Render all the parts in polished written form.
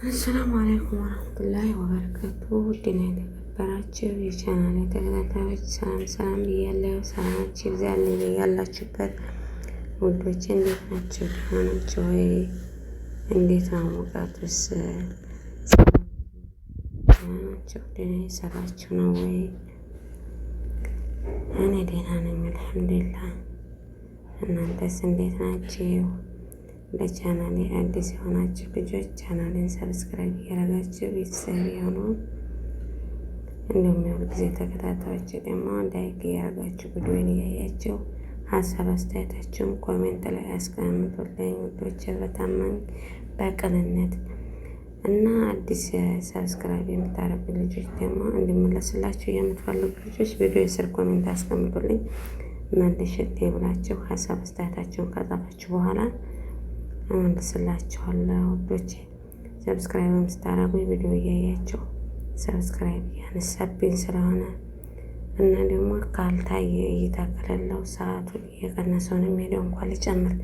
السلام عليكم ورحمة الله وبركاته። ውድና የተከበራችሁ የቻናሌ ተከታታዮች ሰላም ሰላም ብያለሁ። ሰላማችሁ ይብዛልኝ ያላችሁበት ውዶቼ፣ እንዴት ናችሁ? ደህና ናችሁ ወይ? እንዴት ነው ሙቀቱስ? ደህና ናችሁ? ደህና የሰራችሁ ነው ወይ? እኔ ደህና ነኝ الحمد لله። እናንተስ እንዴት ናችሁ? ለቻናሌ አዲስ የሆናችሁ ልጆች ቻናሌን subscribe እያደረጋችሁ ቤተሰብ የሆኑ እንዲሁም የሁል ጊዜ ተከታታዮች ደግሞ like እያደረጋችሁ ቪዲዮን እያያችሁ ሀሳብ አስተያየታችሁን comment ላይ አስቀምጡልኝ ውዶች፣ በታማኝ በቅንነት እና አዲስ subscribe የምታደርጉ ልጆች ደግሞ እንዲመለስላችሁ የምትፈልጉ ልጆች ቪዲዮ ስር comment አስቀምጡልኝ። መልሽልኝ ብላችሁ ሀሳብ አስተያየታችሁን ከጻፋችሁ በኋላ እመልስላችኋለሁ ውዶቼ። subscribe ም ስታደርጉ ቪዲዮ እያያችሁ subscribe እያነሳብኝ ስለሆነ እና ደግሞ ካልታየ እይታ ከሌለው ሰዓቱ እየቀነሰው ነው የሚሄደው። እንኳን ሊጨምር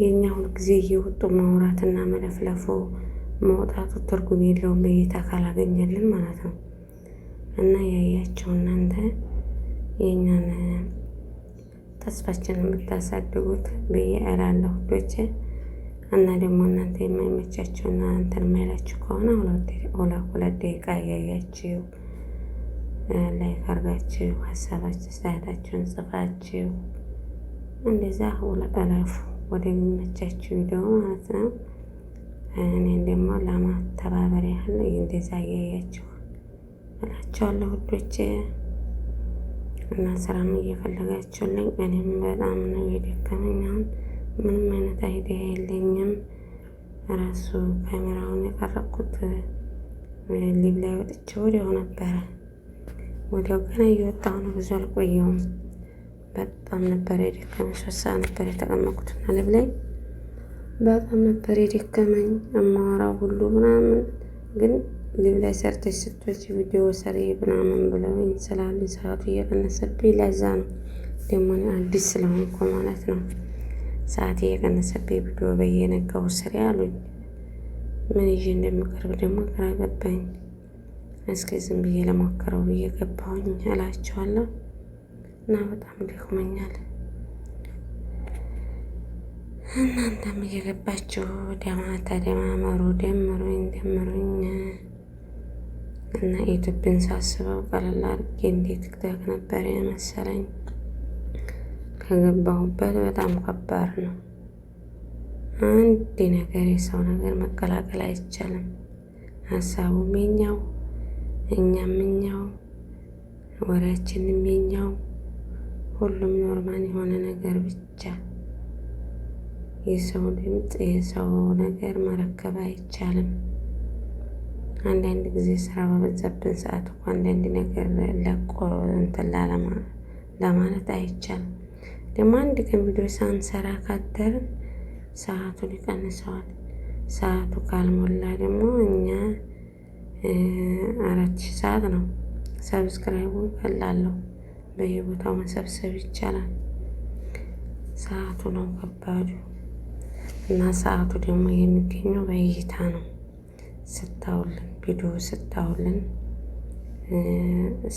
የእኛ ሁልጊዜ እየወጡ ማውራትና መለፍለፉ መውጣቱ ትርጉም የለውም እይታ ካላገኘልን ማለት ነው። እና ያያችሁ እናንተ የእኛን ተስፋችንን ብታሳድጉት ብዬ እላለሁ ውዶቼ። እና ደግሞ እናንተ የማይመቻችሁና እንትን የማይላችሁ ከሆነ ሁለት ሁለት ደቂቃ እያያችሁ like አድርጋችሁ ሀሳባችሁ አስተያየታችሁን ጽፋችሁ እንደዛ እለፉ ወደሚመቻችሁ ቪዲዮ ማለት ነው። እኔን ደግሞ ለማተባበር ያህል እንደዛ እያያችሁ እላችኋለሁ ውዶቼ። እና ስራም እየፈለጋችሁልኝ እኔም በጣም ነው የደከመኝ አሁን ምንም አይነት idea የለኝም። ራሱ ካሜራውን የቀረጽኩት live ላይ ወጥቼ ወዲያው ነበረ። ወዲያው ገና እየወጣሁ ነው፣ ብዙ አልቆየውም። በጣም ነበር የደከመኝ። 3 ሰዓት ነበር የተቀመጥኩትና live ላይ በጣም ነበር የደከመኝ እማወራው ሁሉ ምናምን። ግን live ላይ ሰርተሽ ስትወጪ ቪዲዮ ሰሪ ምናምን ብለውኝ ስላሉኝ ሰዓቱ እየቀነሰብኝ ለዛ ነው ደግሞ አዲስ ስለሆንኩ ማለት ነው። ሰዓት እየቀነሰብኝ ቪዲዮ በየነጋው ስሪ አሉኝ። ምን ይዤ እንደምቀርብ ደግሞ ግራ ገባኝ። እስኪ ዝም ብዬ ለሞክረው ብዬ ገባሁኝ እላችኋለሁ። እና በጣም ደክሞኛል። እናንተም እየገባችሁ ደማ ተደማመሩ፣ ደምሩኝ ደምሩኝ። እና ዩቲዩብን ሳስበው ቀለል አድርጌ እንደ ቲክቶክ ነበር የመሰለኝ። ከገባሁበት በጣም ከባድ ነው። አንድ ነገር የሰው ነገር መቀላቀል አይቻልም። ሀሳቡም የኛው፣ እኛም እኛው፣ ወሬያችንም የኛው፣ ሁሉም normal የሆነ ነገር ብቻ የሰው ድምፅ የሰው ነገር መረከብ አይቻልም። አንዳንድ ጊዜ ስራ በበዛብን ሰዓት እኮ አንዳንድ ነገር ለቆ እንትን ለማለት አይቻልም። ደግሞ አንድ ቀን ቪዲዮ ሳንሰራ ካደርን ሰዓቱን ይቀንሰዋል። ሰዓቱ ካልሞላ ደግሞ እኛ 4000 ሰዓት ነው። subscribe ኡ ቀላለሁ በየቦታው መሰብሰብ ይቻላል። ሰዓቱ ነው ከባዱ እና ሰዓቱ ደግሞ የሚገኘው በእይታ ነው። ስታውልን ቪዲዮ ስታውልን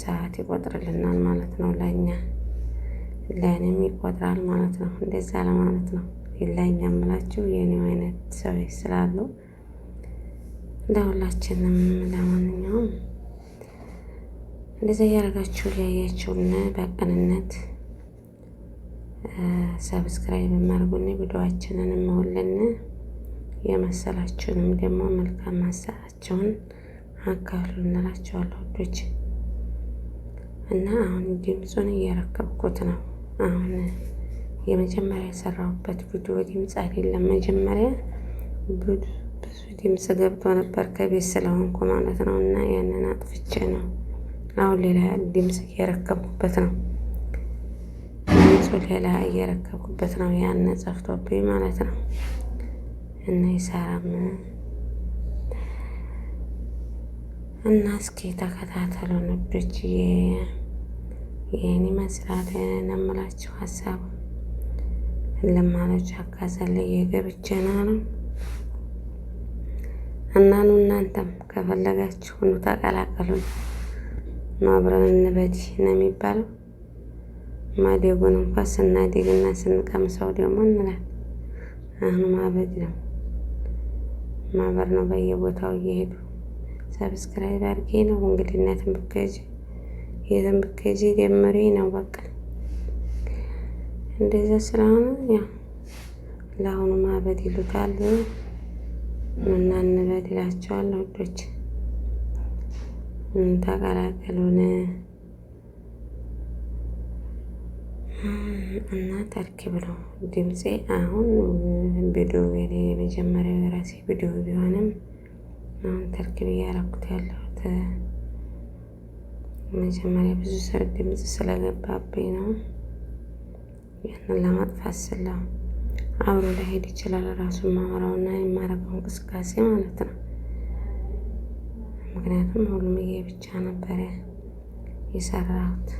ሰዓት ይቆጥርልናል ማለት ነው ለእኛ ለእኔም ይቆጥራል ማለት ነው። እንደዛ ለማለት ነው። ለእኛ የምላችሁ የኔው አይነት ሰው ስላሉ ለሁላችንም። ለማንኛውም እንደዛ እያደረጋችሁ እያያችሁን በቅንነት subscribe አድርጉን፣ ቪዲዮዋችንን መውልን የመሰላችሁንም ደግሞ መልካም ሀሳባችሁን አካፍሉ እንላችኋለሁ ውዶች። እና አሁን ድምፁን እየረከብኩት ነው። አሁን የመጀመሪያ የሰራሁበት ቪዲዮ ድምፅ አይደለም። መጀመሪያ ብዙ ድምፅ ገብቶ ነበር ከቤት ስለሆንኩ ማለት ነው። እና ያንን አጥፍቼ ነው አሁን ሌላ ድምፅ እየረከብኩበት ነው። ድምፁ ሌላ እየረከብኩበት ነው። ያን ጠፍቶብኝ ማለት ነው። እና ይሰራም እና እስኪ ተከታተሉን ውዶችዬ። ይህን ይመስላል የምላችሁ ሀሳቡ ለማለች አካዛለ የገብቼ ነው። እና ኑ እናንተም ከፈለጋችሁ ኑ ተቀላቀሉን፣ ኑ አብረን እንበድ ነው የሚባለው። ማደጉን እንኳ ስናድግና ስንቀምሰው ደግሞ እንላለን። አሁን ማበድ ነው ማበር ነው በየቦታው እየሄዱ subscribe አድርጌ ነው እንግዲህ እናትን ብትገዢ የትም ብትገዢ ደምሬ ነው በቃ እንደዛ ስለሆነ ያው ለአሁኑ ማበድ ይሉታል እና እንበድ ይላቸዋል። ውዶች ተቀላቀሉን እና ተርኪብ ነው ድምፄ። አሁን ቪዲዮ የመጀመሪያው የራሴ ቪዲዮ ቢሆንም አሁን ተርኪብ እያደረኩት ያለሁት መጀመሪያ ብዙ ሰው ድምፅ ስለገባብኝ ነው። ያንን ለማጥፋት ስለው አብሮ ላይሄድ ይችላል ራሱ ማወራውና የማረገው እንቅስቃሴ ማለት ነው። ምክንያቱም ሁሉም ብቻ ነበረ የሰራሁት።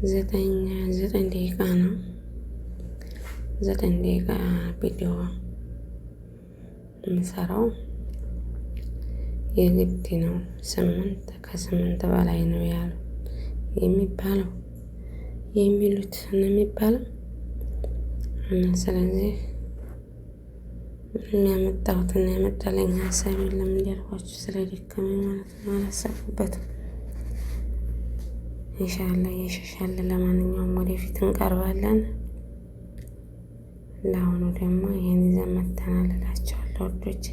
9 9 ደቂቃ ነው። 9 ደቂቃ ቪዲዮ የምሰራው የግድ ነው። 8 ከ8 በላይ ነው ያሉ የሚባለው የሚሉት ነው የሚባለው። እና ስለዚህ ምንም ያመጣሁትና ያመጣልኝ ሀሳብ የለም እንዳልኳችሁ ስለደከመኝ ማለት ነው። አላሰብኩበትም። ኢንሻአላህ እየሻሻለ ለማንኛውም ወደፊት እንቀርባለን። ለአሁኑ ደግሞ ይህን ይዘን መጥተናል እላቸዋለሁ ውዶች።